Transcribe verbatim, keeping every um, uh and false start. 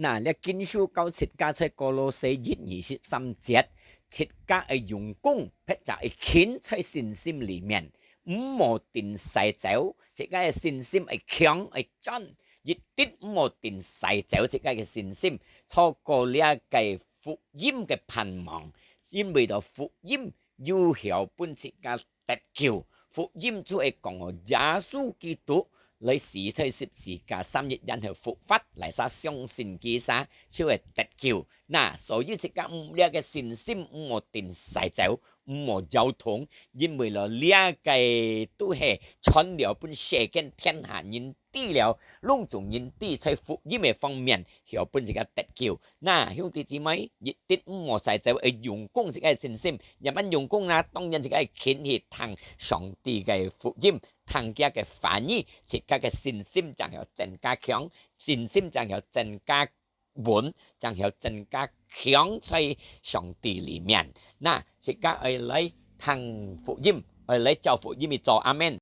那，這經書教自家在歌羅西一二十三節，自家愛用功，或者愛勤在信心裡面，毋好定勢走，自家个信心愛強愛專，一定毋好定勢走，自家个信心，透過這个福音个盼望，因為到福音有曉分自家得救，福音就係講哦，耶穌基督 來死在十字架，三日然後復活，哪儕相信佢儕就會得救。那，所以自家毋這个信心毋好定勢走，毋好搖動，因為咯，這个都係傳了分世間天下人知了，攏總人知在福音个方面，曉分自家得救。那，兄弟姊妹，一定毋好勢走，愛用功自家个信心，也毋用功啦，當然自家愛勤去聽上帝个福音。 聽厥个話語，自家个信心正曉增加強，信心正曉增加穩，正曉增加強在上帝裡面。那，自家愛來聽福音，愛來照福音去做，阿們。